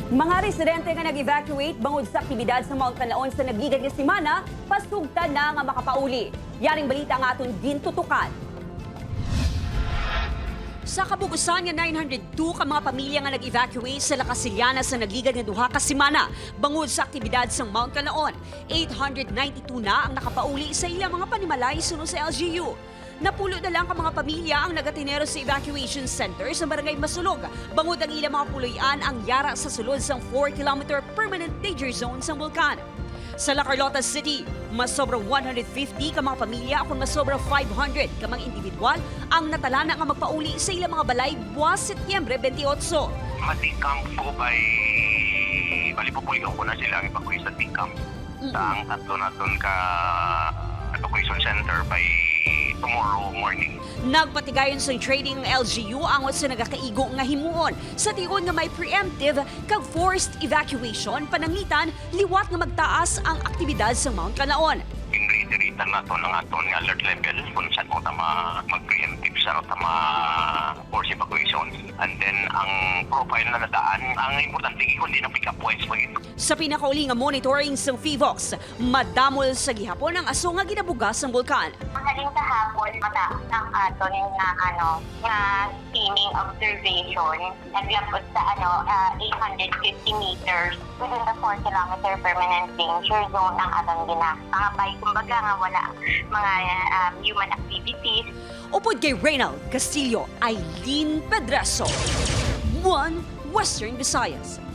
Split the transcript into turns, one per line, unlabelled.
Mga residente nga nag-evacuate bangod sa aktibidad sa Mount Kanlaon sa nagligad nga semana, pasugtan na nga makapauli. Yaring balita nga aton gintutukan. Sa kabugusan nga 902 ka mga pamilya nga nag-evacuate sa La Castellana sa nagligad nga 2 ka semana bangod sa aktibidad sa Mount Kanlaon, 892 na ang nakapauli sa ilang mga panimalay suno sa LGU. Napulo na lang ka mga pamilya ang nagatinero sa evacuation center sa Barangay Masulog bangod ang ilang mga puloy-an ang yara sa sulod sang 4-kilometer permanent danger zone sa bulkan. Sa La Carlota City, mas sobra 150 ka mga pamilya kung mas sobra 500 ka mga individual ang natalana nga magpauli sa ilang mga balay buwas Setyembre 28.
Ma-decamp ko by bali pupuyo ko na sila ang evacuate sa decamp sa ang tatlo naton ka evacuation center by tomorrow morning.
Nagpatigayon sa training ang LGU angot sa nagakaigo nga himuon sa tion nga may preemptive kag forced evacuation pananglitan liwat nga magtaas ang aktibidad sa Mount Kanlaon.
In-reiterate naton ang aton nga alert level kung saan mo tama mag-preemptive sa tama forced evacuation. And then ang profile na nadaan, ang importante kundi ng pick up points pag ito.
Sa pinakauli nga monitoring sa PHIVOLCS, madamol sa gihapon ang aso nga ginabugas ang bulkan.
Halin sa hapon, mataas ang aton nga ano nga steaming observation. Naglapot sa ano 850 meters within the 4 kilometer permanent danger zone ang aton ginapangabay. Kumbaga nga wala mga human activities.
Upod kay Reynald Castillo, Eileen Pedraso. One Western Visayas.